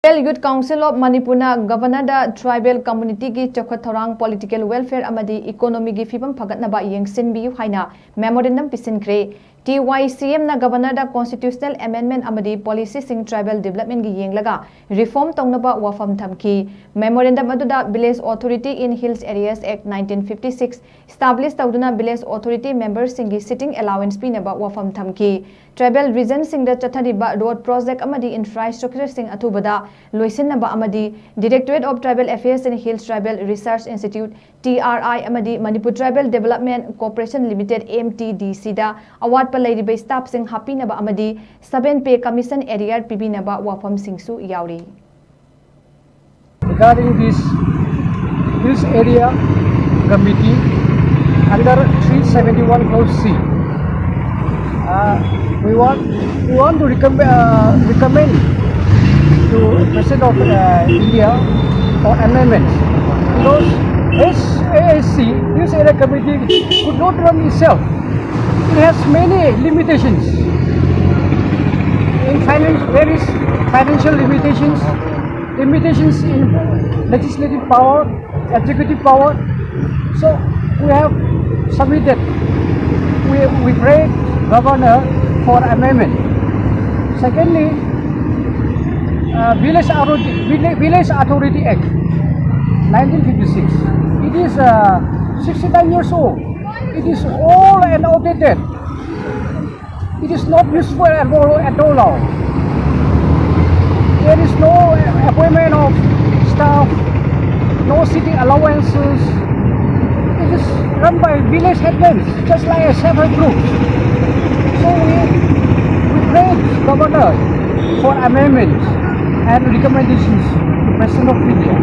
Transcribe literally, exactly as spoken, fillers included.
Tribal Youth Council of Manipurꯅ Governorꯗ tribal communityꯒꯤ ꯆꯥꯎꯈꯠ ꯊꯧꯔꯥꯡ, political welfare ꯑꯃꯗꯤ economyꯒꯤ ꯐꯤꯕꯝ ꯐꯒꯠꯅꯕ ꯌꯦꯡꯁꯤꯟꯕꯤꯌꯨ ꯍꯥꯏꯅ memorandum ꯄꯤꯁꯤꯟꯈ꯭ꯔꯦ꯫ TYCMꯅ Governorꯗ constitutional amendment ꯑꯃꯗꯤ policyꯁꯤꯡ tribal developmentꯒꯤ ꯌꯦꯡꯂꯒ reform ꯇꯧꯅꯕ ꯋꯥꯐꯝ ꯊꯝꯈꯤ꯫ Memorandum ꯑꯗꯨꯗ Village Authority in Hills Areas Act nineteen fifty six establish ꯇꯧꯗꯨꯅ village authority memberꯁꯤꯡꯒꯤ sitting allowance ꯄꯤꯅꯕ ꯋꯥꯐꯝ ꯊꯝꯈꯤ꯫ Tribal regionꯁꯤꯡꯗ ꯆꯠꯊꯔꯤꯕ road project ꯑꯃꯗꯤ infrastructureꯁꯤꯡ ꯑꯊꯨꯕꯗ ꯂꯣꯏꯁꯤꯟꯅꯕ ꯑꯃꯗꯤ Directorate of Tribal Affairs and Hills Tribal Research Institute, TRI, ꯑꯃꯗꯤ Manipur Tribal Development Corporation Limited, MTDCꯗ ꯑꯋꯥꯠꯄ ꯂꯩꯔꯤꯕ staffꯁꯤꯡ ꯍꯥꯞꯄꯤꯅꯕ ꯑꯃꯗꯤ seven pay commission arrear ꯄꯤꯕꯤꯅꯕ ꯋꯥꯐꯝꯁꯤꯡꯁꯨ ꯌꯥꯎꯔꯤ꯫ Regarding this Hills Area Committee under three seventy-one clause C, uh, we want we want to recommend uh, recommend to President of uh, India for amendments because SAHC, Hills Area Committee, could not run itself. It has many limitations. In finance, there is financial limitations, limitations in legislative power, executive power. So we have submitted, we, we pray Governor for amendment. Secondly, uh, Village Authority, Village Authority Act nineteen fifty-six. It is uh, sixty-nine years old. It is old and outdated. It is not useful at all, at all now. There is no appointment of staff, no sitting allowances. It is run by village headmen, just like a self-help group. So we, we pray Governor for amendments and recommendations to President of India.